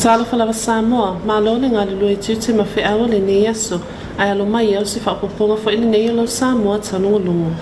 Talofa lava Samoa, malo le galulue tiute ma feau o lenei aso, ae alo mai au se faaopoopoga foi lenei o lau Samoa taulogologo.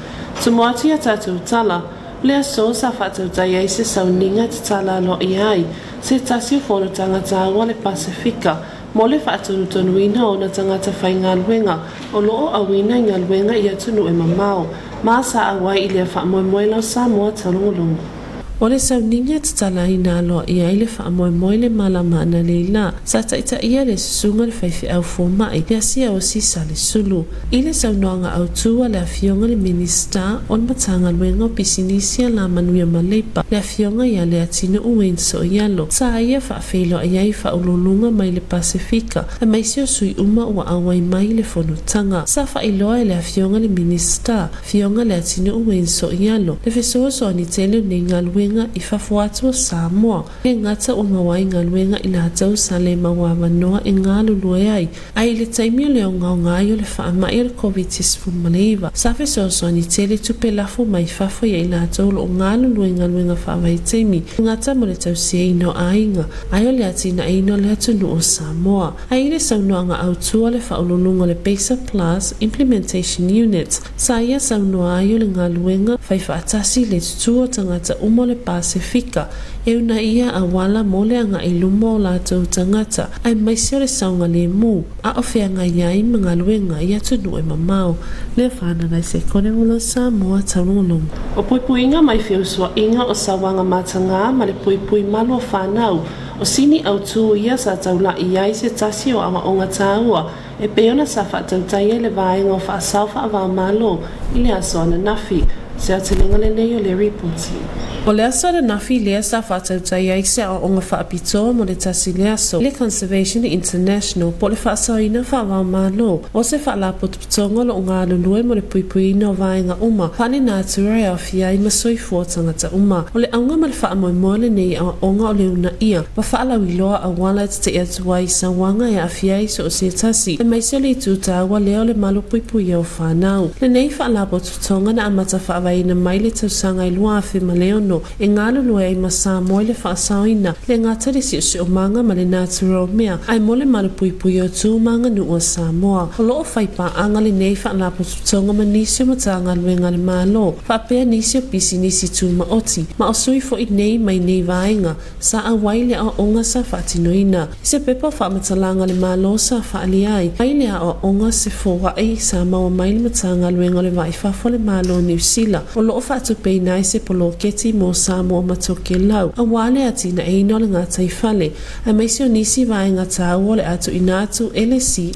Tumu atu i a tatou tala, o le aso sa faatautai ai se sauniga e tatala aloaia ai se tasi o fonotaga taua a le Pasefika mo le faatonutonuina o ona tagata faigaluega o lo o auina i galuega i atunuu e mamao, ma sa auai i lea faamoemoe lau Samoa taulogologo. O le sauniga e tatalaina aloaia ai le faamoemoe le malama analeila, sa taitaia le susuga le faifeau fomai ia Siaosi Salesulu. I le saunoaga autu a le Afioga i le Minisita o le Matagaluega o Pisinisi Alamanuia ma Leipa, le Afioga ia Leatinuu Wayne Soialo, sa ia faafeiloai ai faauluuluga mai le Pasefika aemaise o sui uma ua auai mai i le fonotaga. Sa faailoa e le Afioga i le Minisita, Afioga Leatinuu Wayne Soialo, le fesoasoani tele o nei galuega i fafo atu o Samoa. E gata ua maua ai galuega i latou sa le maua avanoa e galulue ai, ae i le taimi o le ogaoga ai o le faamai o le Koviti-19, sa fesoasoani tele tupe lafo mai fafo ia i latou o lo o galulue i galuega faavaitaimi, e gata mo le tausiaina o aiga, ae o le atinaeina o le atunuu o Samoa. Ae i le saunoaga autu a le Faauluuluga o le Pacer Plus Implementation Unit, sa ia saunoa ai o le galuega fai faatasi le tutū o tagata uma o le Pasefika e unaia auala mo le agai luma o latou tagata aemaise o le saogalemu a o feagai ai ma galuega i atunuu e mamao. Lea whanana i se kore o lo Samoa taulogologo. O puipuiga mai feusuaiga o sauaga matagā ma le puipui malu o whanau, O sini autū ia sa taulaʻi ai se tasi o aoaoga tāua e pei ona sa faatautai ai le vaega o faasao faava-o-Malo i le aso ananafi. Se aotelega lenei o le ripoti. O le aso ananafi lea sa faatautai ai se aoaoga faapitoa mo le tasi le aso i le Conservation International po o le faasaoina faava-o-Malo o se faalapotopotoga o lo o galulue mo le puipuiina o vaega uma faalenatura e aofia ai ma soifua o tagata uma. O le auga ma le faamoemoe o lenei aoaoga o le uunaia ma faalauiloa auala e teteʻe atu ai i sauaga e aafia ai so o se tasi, aemaise o le itu taua lea o le malupuipuia o fanau. Lenei faalapotopotoga na amata faavaeina mai le tausaga e 2006 e galulue ai ma Samoa i le faasaoina le gata i le siosiomaga ma le natura o mea, ae mo le malupuipuia o tu ma aganuu a Samoa. O lo o fai paaga lenei faalapotopotoga ma nisi o Matagaluega a le Malo, faapea nisi o pisinisi tumaoti, ma o sui foi nei mai nei vaega sa auai le aoaoga sa faatinoina. I se pepa o faamatalaga a le Malo sa faaalia ai mai le aoaoga se foai sa maua mai le Matagaluega o le Va i Fafo a le Malo o Niu Sila o lo o faatupeina ai se poloketi mo Samoa ma Tokelau aua le atinaeina o le gataifale aemaise o nisi vaega taua o le a tuuina atu e le CI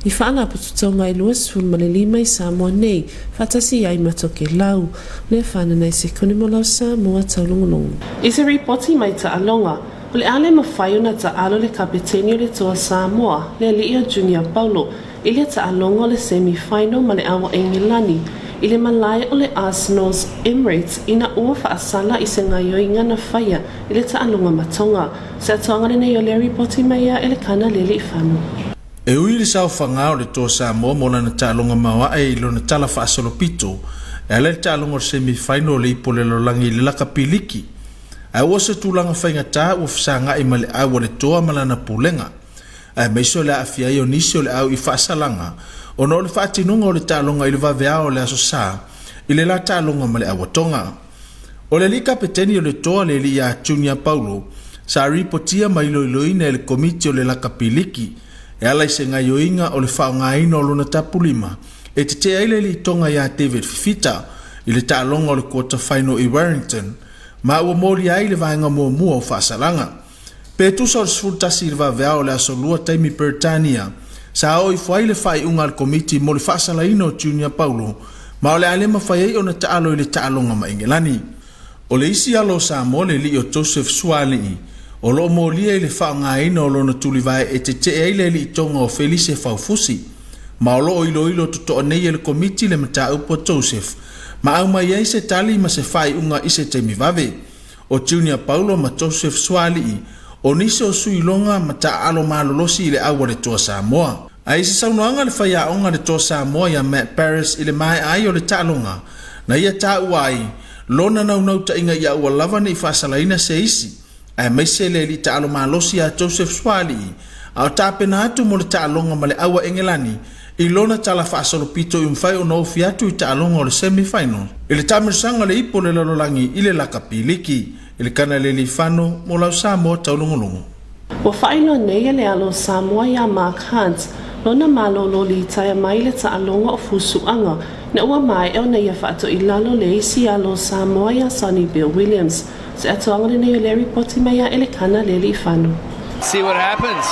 i faalapotopotoga e 25 i Samoa nei faatasi ai ma Tokelau. Le whanana i se kone mo lau Samoa taulogologo. I se ripoti mai taaloga, o le a le mafai ona taalo le kapeteni o le Toa Samoa, le alii o Junior Paulo, i le taaloga o le semi final ma le Awa Engelani i le malae o le Arsenal's Emirates ina ua faasala i se gaioiga na faia i le taaloga ma Tonga. Se atoaga lenei o lea ripoti mai ia Elekana Leleifano. E ui i le saofaga o le Toa Samoa mo lana taaloga maoae i lona tala faasolopito e ala i le taaloga o le semi final o le Ipu o le Lalolagi i le Lakapi Liki, ae ua se tulaga faigata ua fesagai ma le au a le Toa ma lana pulega, aemaise o le aafia ai o nisi o le au i faasalaga ona o le faatinoga o le taaloga i le vaveao o le Aso Sa i le la taaloga ma le Auatoga. O le alii kapeteni o le Toa le alii ia Junior Paulo sa ripotia ma iloiloina e le Komiti o le Lakapi Liki e ala i se gaioiga o le faaaogaina o lona tapulima e tetee ai le alii Tonga ia David Fifita i le taaloga o le quarter final i Warrington ma ua molia ai le vaega muamua o faasalaga. Pe tusa o le 11 i le vaveao o le Aso Lua taimi Peretania, sa oo ifo ai le faaiuga a le Komiti mo le faasalaina o Junior Paulo ma o le a le mafai ai ona taalo i le taaloga ma Engelani. O le isi alo o Samoa le alii o Joseph Suaalii, o lo o molia i le faaaogaina o lona tulivae e tetee ai le alii Tonga o Felise Faufusi, ma o lo o iloilo totoa nei e le Komiti le mataupu a Joseph ma aumai ai se tali ma se faaiuga i se taimi vave. O Junior Paulo ma Joseph Suaalii, o nisi o sui iloga ma taaalo malolosi i le au a le Toa Samoa. Ae i se saunoaga a le faiaoga a le Toa Samoa ia Matt Barris i le maea ai o le taaloga, na ia taua ai lona naunautaiga ia aua lava ne i faasalaina se isi. aemaise le alii taalo malosi ia Joseph Suaalii, a o tapena atu mo le taaloga ma le au a Engelani i lona tala faasolopito i mafai ona ofi atu i taaloga o le semi final i le taamilosaga o le Ipu o le Lalolagi i le Lakapi Liki i le Kanaleleifano mo lau Samoa Taulogologo. Ua faailoa nei e le alo o Samoa iā Mark Hunt lona malolo litaea mai le taaloga o Fusuaga ina ua maea ona ia faatoilalo le isi alo o Samoa iā Sonny Bill Williams. Se atoaga lenei o lea ripoti mai ia Elekana Lealiifano. See what happens.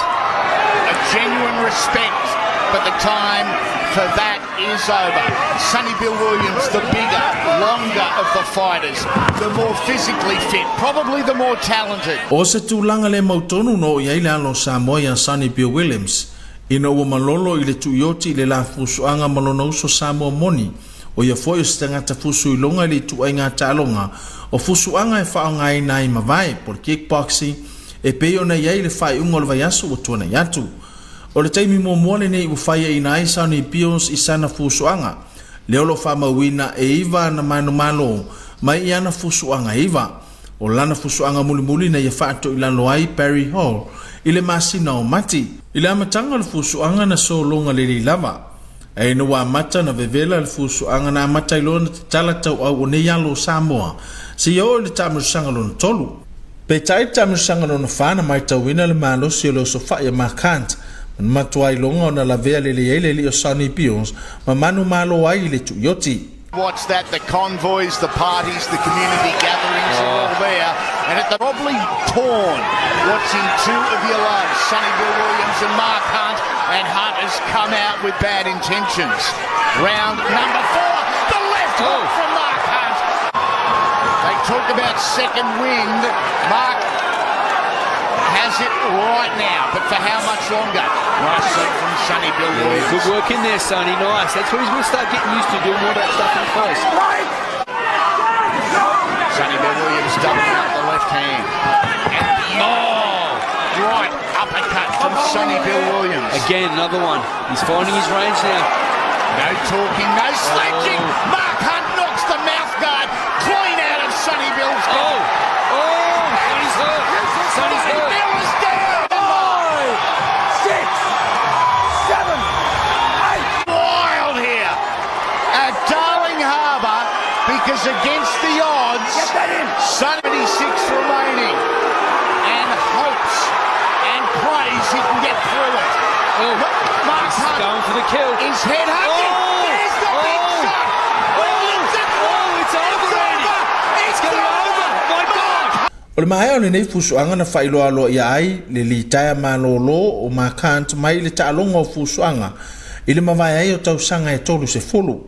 A genuine respect, but the time for that is over. Sonny Bill Williams, the bigger, longer of the fighters, the more physically fit, probably the more talented. ʻO se tulaga le mautonu na oo i ai le alo o Samoa iā Sonny Bill Williams ina ua malolo i le tuioti i le la fusuaga ma lona uso Samoa moni, ʻo ia foi o se tagata fusu iloga i le ituaiga taaloga o fusuaga e faaaogaina ai mavae po o le kickboxing e pei ona i ai le faaiuga o le vaiaso ua tuanai atu. O le taimi muamua lenei ua faiaina ai Sonny Bills i sana fusuaga, lea o lo o faamauina e iva ana manumalo mai i ana fusuaga e iva. O lana fusuaga mulimuli na ia faatoilalo ai Barry Hall i le masina o Mati. I le amataga o le fusuaga na sologa lelei lava, ae ina ua amata ona vevela le fusuaga na amata ai loa ona tatala tauau o nei alo o Samoa seia oo i le taamilosaga lona tolu. Peitai i le taamilosaga lona fa na maitauina le malosi o le osofai a Mark Hunt ma na matua iloga ona lavea lelei ai le alii o Sonny Bills ma manumalo ai i le tuioti. What's that? The convoys, the parties, the community gatherings are all there. And at the probably torn watching two of your loves, Sonny Bill Williams and Mark Hunt. And Hunt has come out with bad intentions. Round number four, the left hook from Mark Hunt. They talk about second wind. Mark has it right now, but for how much longer? Nice shot from Sonny Bill Williams. Good work in there, Sonny. Nice. That's what he's going to start getting used to, doing more of that stuff in close. Sonny Bill Williams doubling up the left hand. And oh, right uppercut from Sonny Bill Williams. Again, another one. He's finding his range now. No talking, no sledging. Oh. Mark Hunt knocks the mouth guard clean out of Sonny Bill's Oh, oh, Sonny's hurt. Sonny's Sonny hurt. Bill is down. 5, 6, 7, 8. Wild here at Darling Harbour because against the odds, Get that in. 76 remaining, and hopes and prays he can get through it. Oh, Mark he's Hunt going for the kill. is headhunting. Oh, There's the big oh, shot. Williams, it's oh, it's over, Andy. It's It's going over. My God. O le maea o lenei fusuaga na faailoa aloaia ai le litaea malōlō o Mark Hunt mai le taaloga o fusuaga i le mavae ai o tausaga e 30.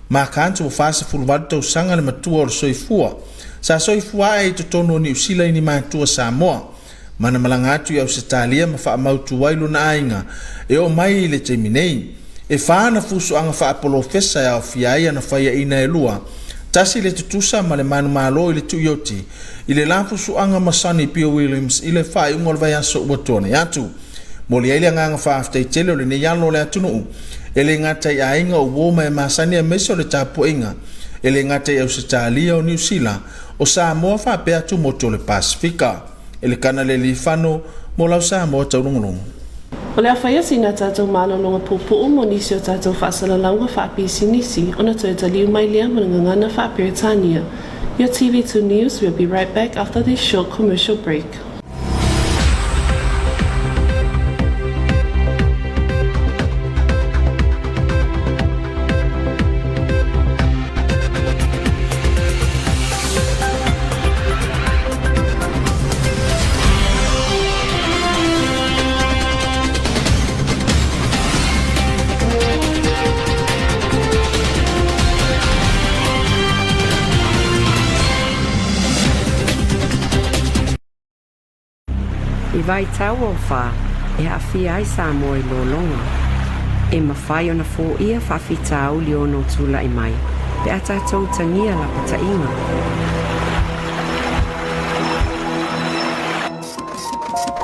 Mark Hunt ua 48 tausaga le matua o le soifua. Sa soifua ae i totonu o Niu Sila i ni matua Samoa. Ma na malaga atu i Ausetalia ma faamautu ai lona aiga e oo mai i le taimi nei. E fa ana fusuaga faapolofesa e aofia ai ana faiaina e lua, tasi le tutusa ma le manumalo i le tuioti i le la fusuaga ma Sonny Bill Williams i le faaiuga o le vaiaso ua tuanai atu. Momoli ai le agaga faafetai tele o lenei alo o le atunuu e le gata i aiga o uo ma e masani aemaise o le tapuaiga e le gata i Ausetalia o Niu Sila o Samoa faapea atu motu o le Pasifika. Elekana Lealiifano mo lau Samoa Taulogologo. O le a faia sina tatou malologa puupuu mo nisi o tatou faasalalauga faapisinisi ona toe taliu mai lea ma le gagana faa-Peretania. Your TV2 News will be right back after this short commercial break. I vaitau o fa e aafia ai Samoa i lologa. E mafai ona foia faafitauli ono tula'i mai pe a tatou utagia lapata'iga.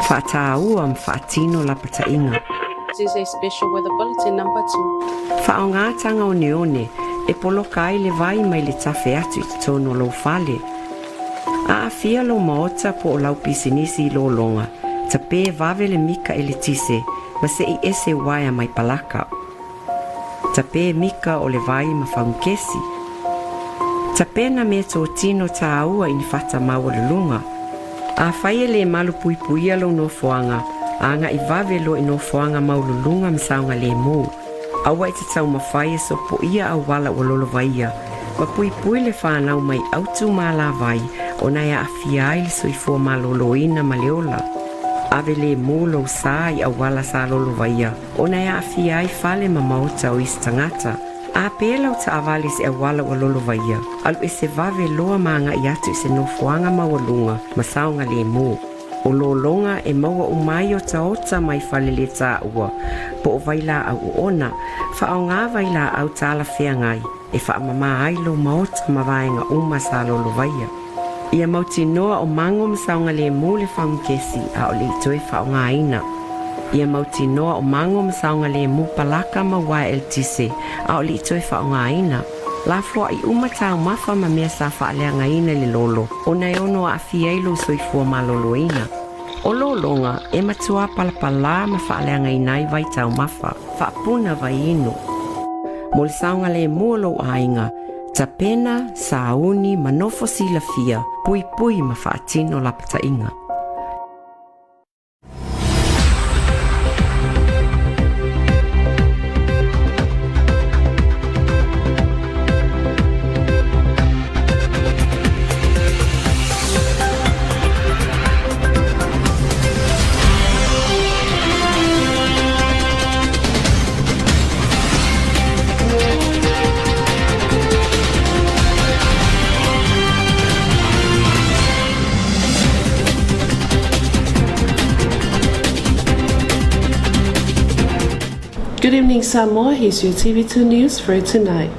Fa'atāua ma fa'atino lapata'iga. This is a special weather bulletin number 2. Fa'aaogā taga oneone e poloka ai le vai mai le tafe atu i totonu o lou fale. A aafia lou maota po o lau pisinisi i lologa, tapē vave le mika eletise ma seʻi ese uaea mai palaka. Tapē mika o le vai ma fagukesi. Tapena meatotino tāua i ni fata maualuluga. Afai e lē malupuipuia lou nofoaga, agaʻi vave loa i nofoaga maualuluga ma saogalēmū. Aua e te taumafai e sopoia auala ua lolovaia, ma puipui le fanau mai autu ma alavai ona e aafia ai le soifua malōlōina ma le ola. Ave lēmū lou sā i auala sa lolovaia ona e aafia ai fale ma maota o isi tagata. A pē lau taavale i se auala ua lolovaia, alu ese vave loa ma agaʻi atu i se nofoaga maualuga ma saogalēmū. O lologa e maua uma ai otaota mai fale lē tāua po o vailaau oona, faaaogā vailaau talafeagai e faamamā ai lou maota ma vaega uma sa lolovaia. Ia mautinoa o mago ma saogalēmū le fagukesi a o leʻi toe faaaogāina. Ia mautinoa o mago ma saogalēmū palaka ma uaea eletise a o leʻi toe faaaogāina. Lafoaʻi uma taumafa ma mea sa faaleagaina i le lolo ona e ono aafia ai lou soifua malōlōina. O lologa e matuā palapalā ma faaleagaina ai vai taumafa, faapuna vai inu. Mo le saogalēmū o lou aiga, tapena, sauni ma nofo silafia, puipui ma faatino lapataiga. Good evening, Samoa. Here's your TV2 News for tonight.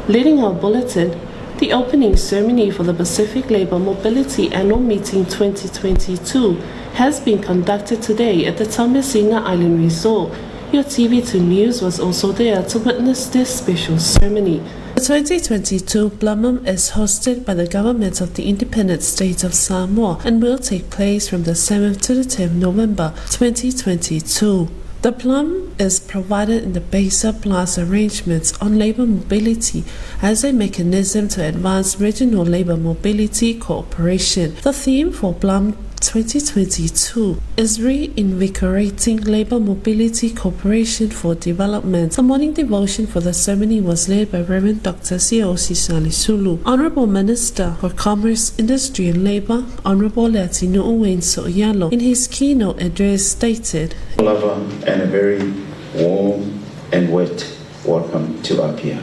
Leading our bulletin, the opening ceremony for the Pacific Labour Mobility Annual Meeting 2022 has been conducted today at the Taumeasina Island Resort. Your TV2 News was also there to witness this special ceremony. The 2022 PLAMM is hosted by the government of the independent state of Samoa and will take place from the 7th to the 10th November 2022. The PLAMM is provided in the PACER Plus arrangements on labor mobility as a mechanism to advance regional labor mobility cooperation. The theme for PLAMM 2022 is reinvigorating labor mobility cooperation for development. The morning devotion for the ceremony was led by Reverend Dr. Siaosi Salisulu, Honorable Minister for Commerce, Industry and Labor, Honorable Leatinu'u Wayne So'oialo, in his keynote address stated, Lover and a very warm and wet welcome to Apia.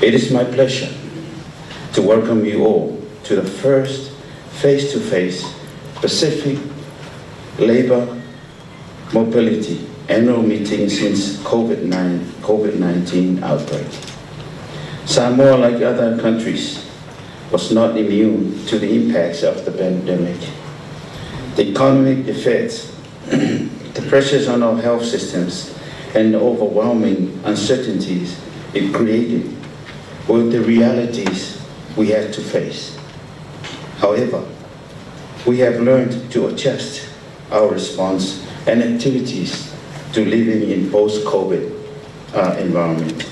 It is my pleasure to welcome you all to the first face-to-face Pacific Labor Mobility annual meeting since COVID-19 outbreak. Samoa, like other countries, was not immune to the impacts of the pandemic. The economic effects, the pressures on our health systems, and the overwhelming uncertainties it created were the realities we had to face. However, we have learned to adjust our response and activities to living in post-COVID environment.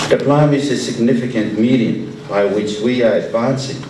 The PLAM is a significant meeting by which we are advancing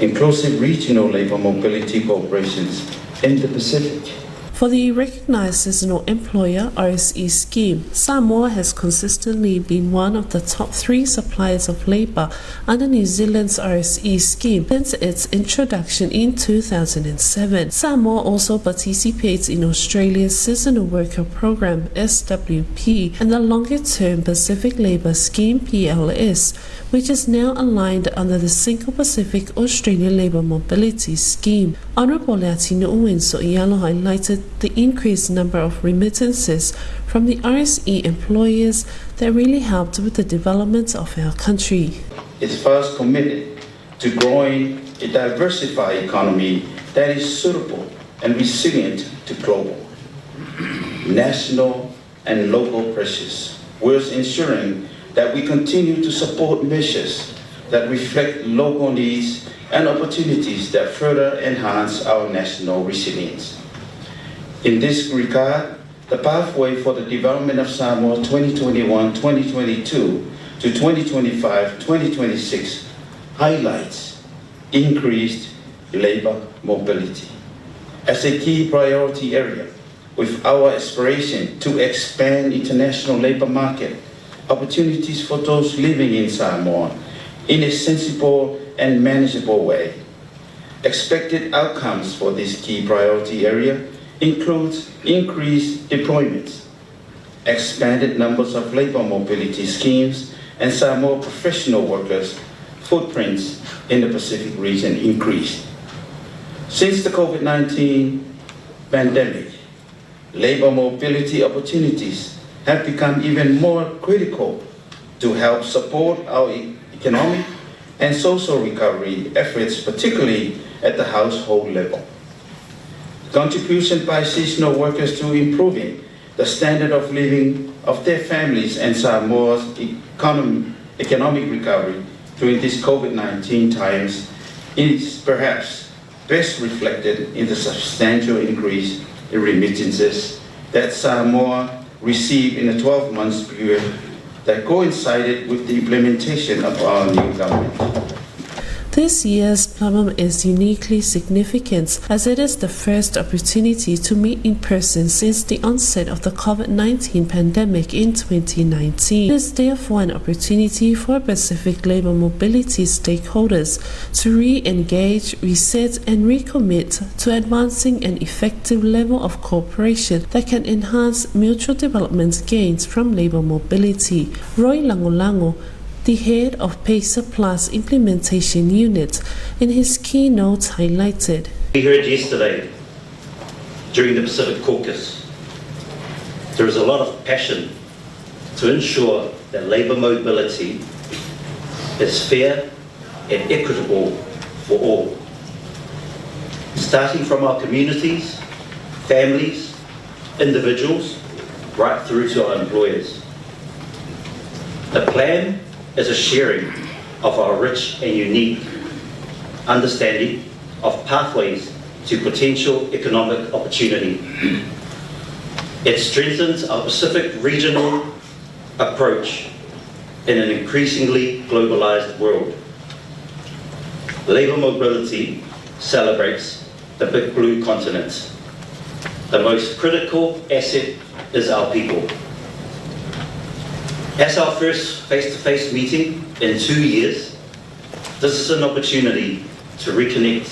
inclusive regional labor mobility cooperations in the Pacific. For the Recognised Seasonal Employer RSE scheme, Samoa has consistently been one of the top three suppliers of labour under New Zealand's RSE scheme since its introduction in 2007. Samoa also participates in Australia's Seasonal Worker Program SWP and the longer-term Pacific Labour Scheme PLS, which is now aligned under the Single Pacific Australian Labour Mobility Scheme. Honourable Leatinu'u Wayne So'oialo highlighted the increased number of remittances from the RSE employers that really helped with the development of our country. Is first committed to growing a diversified economy that is suitable and resilient to global, national and local pressures, whilst ensuring that we continue to support measures that reflect local needs and opportunities that further enhance our national resilience. In this regard, the pathway for the development of Samoa 2021-2022 to 2025-2026 highlights increased labor mobility as a key priority area, with our aspiration to expand international labor market opportunities for those living in Samoa in a sensible and manageable way. Expected outcomes for this key priority area includes increased deployments, expanded numbers of labor mobility schemes, and Samoa professional workers' footprints in the Pacific region increased. Since the COVID-19 pandemic, labor mobility opportunities have become even more critical to help support our economic and social recovery efforts, particularly at the household level. Contribution by seasonal workers to improving the standard of living of their families and Samoa's economic recovery during these COVID-19 times is perhaps best reflected in the substantial increase in remittances that Samoa received in a 12 months period that coincided with the implementation of our new government. This year's PLAMUM is uniquely significant as it is the first opportunity to meet in person since the onset of the COVID-19 pandemic in 2019. It is therefore an opportunity for Pacific labor mobility stakeholders to re-engage, reset and recommit to advancing an effective level of cooperation that can enhance mutual development gains from labor mobility. Roy Langolango, the head of PACER Plus Implementation Unit, in his keynote highlighted. We heard yesterday during the Pacific Caucus, there is a lot of passion to ensure that labour mobility is fair and equitable for all. Starting from our communities, families, individuals, right through to our employers. The plan is a sharing of our rich and unique understanding of pathways to potential economic opportunity. It strengthens our Pacific regional approach in an increasingly globalized world. Labour mobility celebrates the big blue continent. The most critical asset is our people. As our first face-to-face meeting in 2 years, this is an opportunity to reconnect,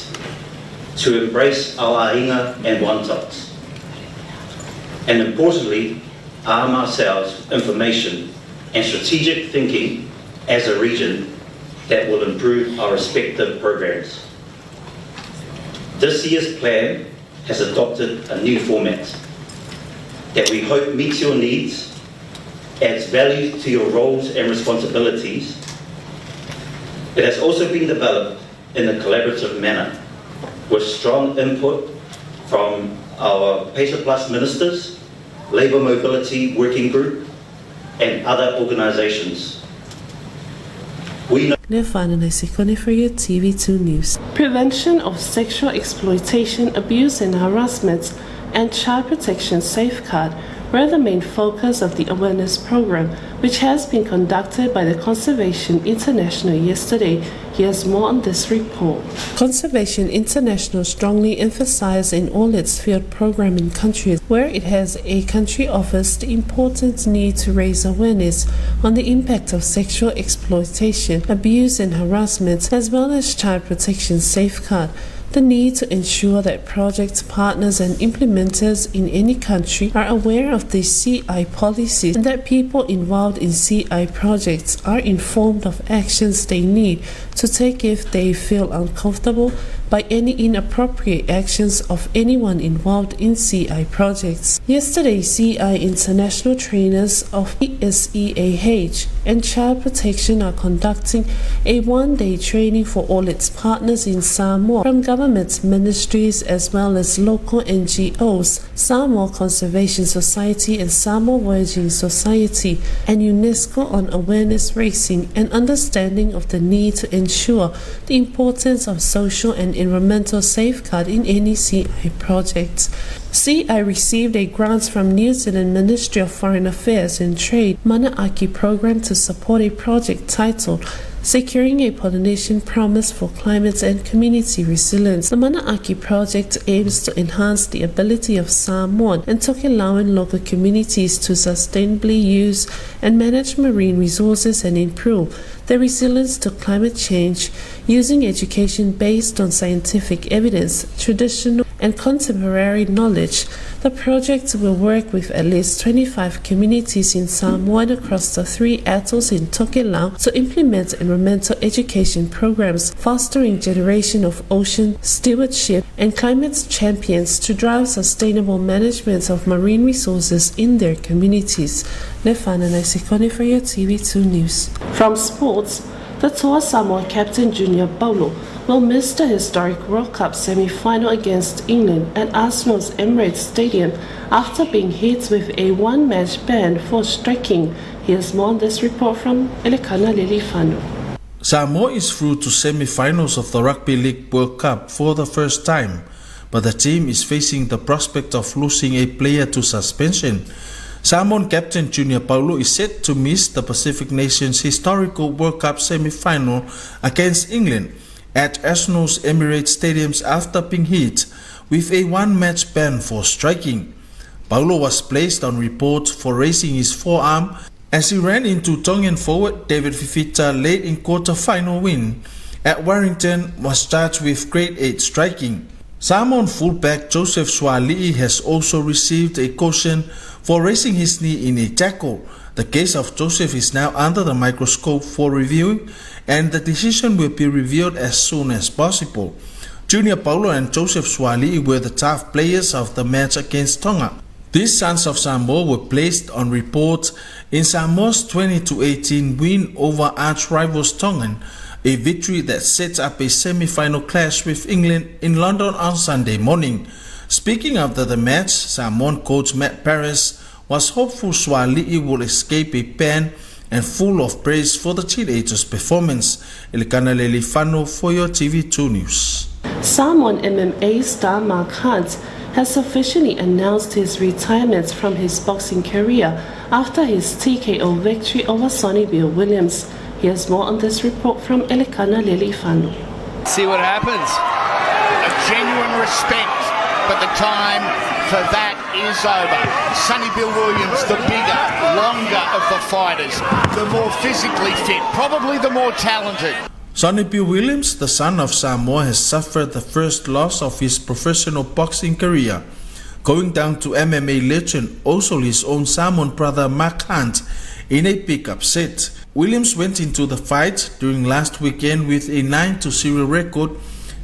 to embrace our aiga and wantoks, and importantly, arm ourselves with information and strategic thinking as a region that will improve our respective programs. This year's plan has adopted a new format that we hope meets your needs, adds value to your roles and responsibilities. It has also been developed in a collaborative manner with strong input from our PACER Plus ministers, Labour Mobility Working Group, and other organisations. We know for your TV2 News. Prevention of sexual exploitation, abuse and harassment and child protection safeguard were the main focus of the awareness program, which has been conducted by the Conservation International yesterday. Here's more on this report. Conservation International strongly emphasized in all its field program in countries where it has a country office the important need to raise awareness on the impact of sexual exploitation, abuse and harassment, as well as child protection safeguard. The need to ensure that project partners and implementers in any country are aware of the CI policies and that people involved in CI projects are informed of actions they need to take if they feel uncomfortable by any inappropriate actions of anyone involved in CI projects. Yesterday, CI International trainers of SEAH and Child Protection are conducting a one-day training for all its partners in Samoa from government ministries as well as local NGOs, Samoa Conservation Society and Samoa Voyaging Society, and UNESCO on awareness raising and understanding of the need to ensure the importance of social and environmental safeguard in any CI project. CI received a grant from New Zealand Ministry of Foreign Affairs and Trade Manaaki program to support a project titled Securing a Polynesian Promise for Climate and Community Resilience. The Manaaki project aims to enhance the ability of Samoan and Tokelauan local communities to sustainably use and manage marine resources and improve their resilience to climate change using education based on scientific evidence, traditional and contemporary knowledge. The project will work with at least 25 communities in Samoa and across the three atolls in Tokelau to implement environmental education programs, fostering generation of ocean stewardship and climate champions to drive sustainable management of marine resources in their communities. Lefana Naisikone for your TV2 News. From sports, the Toa Samoa captain Junior Paulo will miss the historic World Cup semi-final against England at Arsenal's Emirates Stadium after being hit with a one-match ban for striking. Here's more on this report from Elekana Lelifano. Samoa is through to semi-finals of the Rugby League World Cup for the first time, but the team is facing the prospect of losing a player to suspension. Samoan captain Junior Paulo is set to miss the Pacific Nations historical World Cup semi-final against England at Arsenal's Emirates Stadiums after being hit with a one-match ban for striking. Paulo was placed on report for raising his forearm as he ran into Tongan forward David Fifita late in quarter-final win at Warrington, was charged with grade 8 striking. Samoan fullback Joseph Suaalii has also received a caution for raising his knee in a tackle. The case of Joseph is now under the microscope for review, and the decision will be revealed as soon as possible. Junior Paulo and Joseph Suaalii were the tough players of the match against Tonga. These Sons of Samoa were placed on report in Samoa's 20-18 win over arch rivals Tongan, a victory that sets up a semi-final clash with England in London on Sunday morning. Speaking after the match, Samoan coach Matt Paris was hopeful Suaalii would escape a ban and full of praise for the teenager's performance. Elikana Lelifano for your TV2 News. Samoan MMA star Mark Hunt has officially announced his retirement from his boxing career after his TKO victory over Sonny Bill Williams. Here's more on this report from Elikana Lelifano. See what happens. A genuine respect, but the time for that is over. Sonny Bill Williams, the bigger, longer of the fighters, the more physically fit, probably the more talented. Sonny Bill Williams, the son of Samoa, has suffered the first loss of his professional boxing career, going down to MMA legend, also his own Samoan brother Mark Hunt, in a big upset. Williams went into the fight during last weekend with a 9-0 record,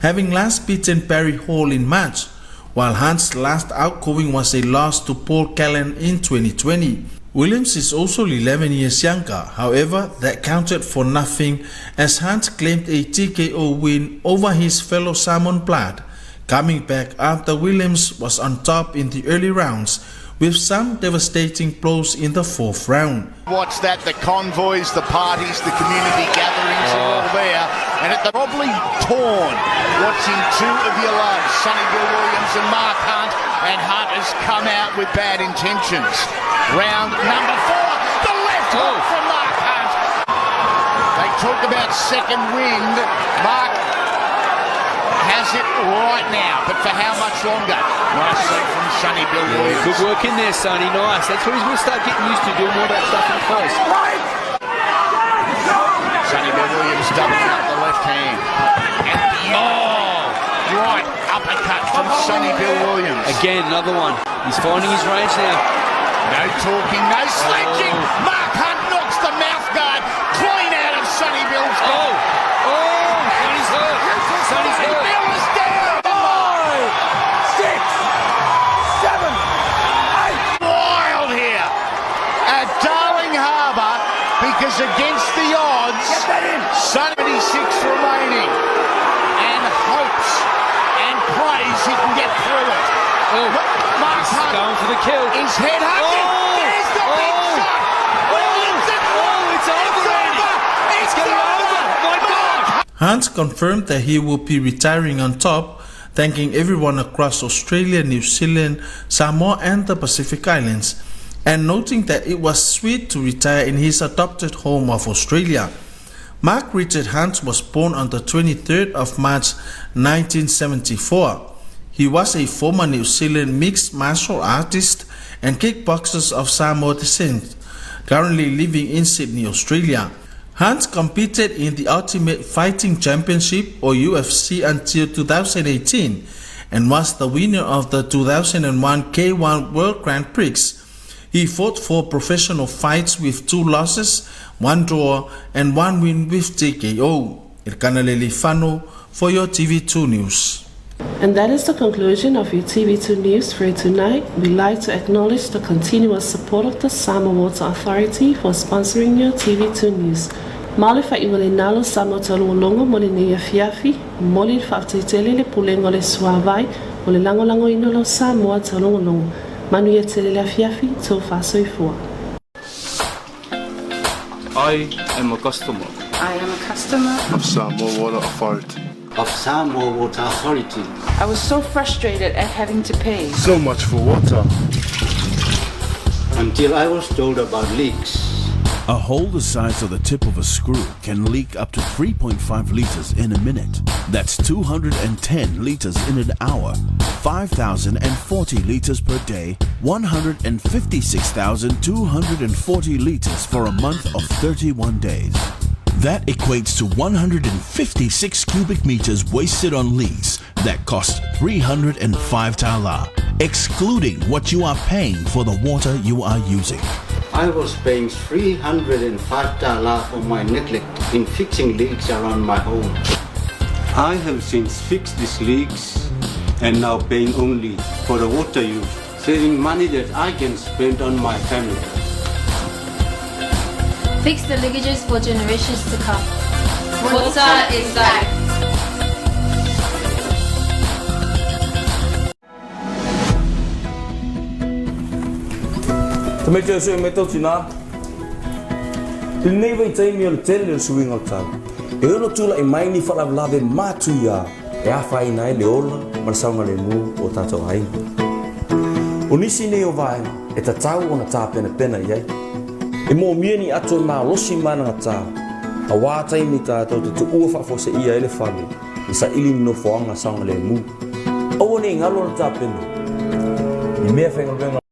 having last beaten Barry Hall in March, while Hunt's last outgoing was a loss to Paul Callan in 2020. Williams is also 11 years younger, however, that counted for nothing as Hunt claimed a TKO win over his fellow Samoan blood, coming back after Williams was on top in the early rounds with some devastating blows in the fourth round. Watch that, the convoys, the parties, the community gatherings are all there. And at the probably torn, watching two of your loves, Sonny Bill Williams and Mark Hunt, and Hunt has come out with bad intentions. Round number 4, the left hook from Mark Hunt. They talk about second wind. Mark has it right now, but for how much longer? Nice save from Sonny Bill Williams. Good work in there, Sonny. Nice. That's what he's going to start getting used to, doing more of that stuff in close. Sonny Bill Williams doubling up the left hand. And right uppercut from Sonny Bill Williams. Again, another one. He's finding his range now. No talking, no sledging. Mark Hunt knocks the mouth guard clean out of Sonny Bill's guard. Oh, Sonny's hurt. Sonny's hurt. Bill is down. Because against the odds, 76 remaining, and hopes and prays he can get through it. Oh, Mark he's Hunt going for the kill. is headhunted. Oh, There's the big oh, shot. Williams, oh, it's over, Andy. It's It's going over. over. My God. Hunt confirmed that he will be retiring on top, thanking everyone across Australia, New Zealand, Samoa, and the Pacific Islands, and noting that it was sweet to retire in his adopted home of Australia. Mark Richard Hunt was born on the 23rd of March 1974. He was a former New Zealand mixed martial artist and kickboxer of Samoa descent, currently living in Sydney, Australia. Hunt competed in the Ultimate Fighting Championship or UFC until 2018 and was the winner of the 2001 K1 World Grand Prix. He fought four professional fights with two losses, one draw, and one win with TKO. Irkana Lelifano for your TV2 News. And that is the conclusion of your TV2 News for tonight. We'd like to acknowledge the continuous support of the Samoa Water Authority for sponsoring your TV2 News. Maoli faaiuga o le nalo Samoa Taulogologo mo lenei afiafi, momoli le faafetai tele i le Pulega o le Suavai mo le lagolagoina o lau Samoa Taulogologo. Manuia tele le afiafi, tou faasoifua. I am a customer. I am a customer of Samoa Water Authority. Of Samoa Water Authority. I was so frustrated at having to pay. So much for water. Until I was told about leaks. A hole the size of the tip of a screw can leak up to 3.5 liters in a minute. That's 210 liters in an hour, 5,040 liters per day, 156,240 liters for a month of 31 days. That equates to 156 cubic meters wasted on leaks that cost 305 tala, excluding what you are paying for the water you are using. I was paying 305 tala for my neglect in fixing leaks around my home. I have since fixed these leaks and now paying only for the water use, saving money that I can spend on my family. Fix the leakages for generations to come. Water is life. Tamaiti o sui mai tau tinā. I lenei vaitaimi o le tele o le suiga o le tau, e ono tula'i mai ni faalavelave matuiā e afaina ai le ola ma le saogalemu o tatou aiga. O nisi nei o vaega e tatau ona tapenapena i ai. E moomia ni ato e malosi ma anagatā, auā taimi tatou te tuua faafuaseia ai le fale e saili ni nofoaga saogalemu. Aua ne i galo ona tapena i mea faigaluega.